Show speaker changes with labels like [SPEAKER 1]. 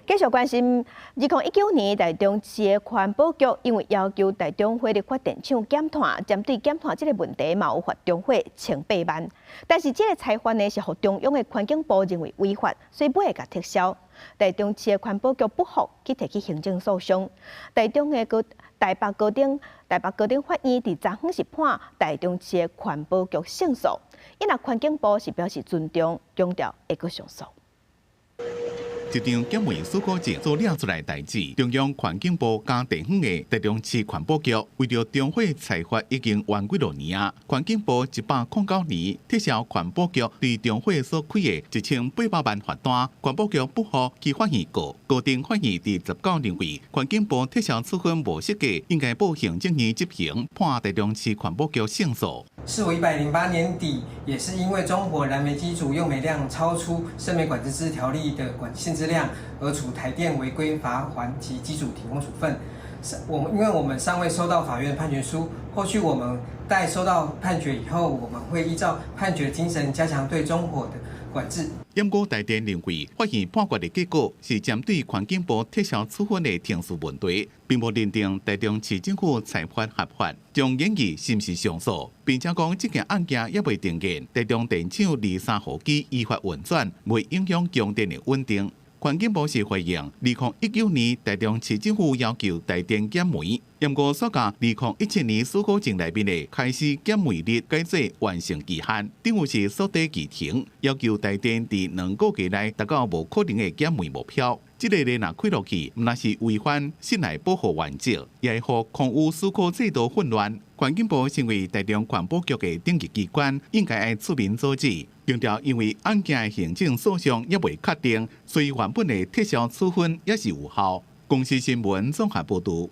[SPEAKER 1] 繼續關心，2019年台中市的環保局因為要求台中火力發電廠減碳，針對減碳這個問題，嘛有罰中火千八萬。但是這個裁罰呢，是予中央的環境部認為違法，所以尾會共撤銷。台中市的環保局不服，去提起行政訴訟。台中的高台北高等台北高等法院佇昨昏是判台中市的環保局勝訴，伊若環境部是表示尊重，強調會閣上訴。
[SPEAKER 2] 一場減煤許可證所掠出來代誌，中央環境部佮地方的台中市環保局為著中火裁罰已經冤幾落年啊！環境部109年撤銷環保局對中火所開的1800萬罰單，環保局不服去法院告，高等法院佇十九認為環境部撤銷處分無適格，應該報行政院執行，判台中市環保局勝訴。
[SPEAKER 3] 是我108年底，也是因為中火燃煤機組用煤量超出生煤管制之條例的管限制量，而處台電違規罰鍰及機組停工處分。我們因為我們尚未收到法院判決書，後續我們待收到判決以後，我們會依照判決精神加強對中火的管制。
[SPEAKER 2] 毋過台電認為，法院判決的結果是針對環境部撤銷處分的程序問題，並無認定台中市政府裁罰合法，將研議是毋是上訴，並且講這件案件猶未定案，台中電廠二三號機依法運轉，袂影響供電的穩定。環境部是回應，2019年台中市政府要求台電減煤，毋過煞共2017年許可證內面的開始減煤日改做完成期限，等於是鎖底期停，要求台電佇2個月內達到無可能的減煤目標。這個例若開落去，毋但是違反室內保護原則，也會予空污許可制度混亂。環境部身為台中環保局的頂級機關，應該愛出面阻止。強調因為案件的行政訴訟猶未確定，所以原本的撤銷處分也是有效。公視新聞綜合報導。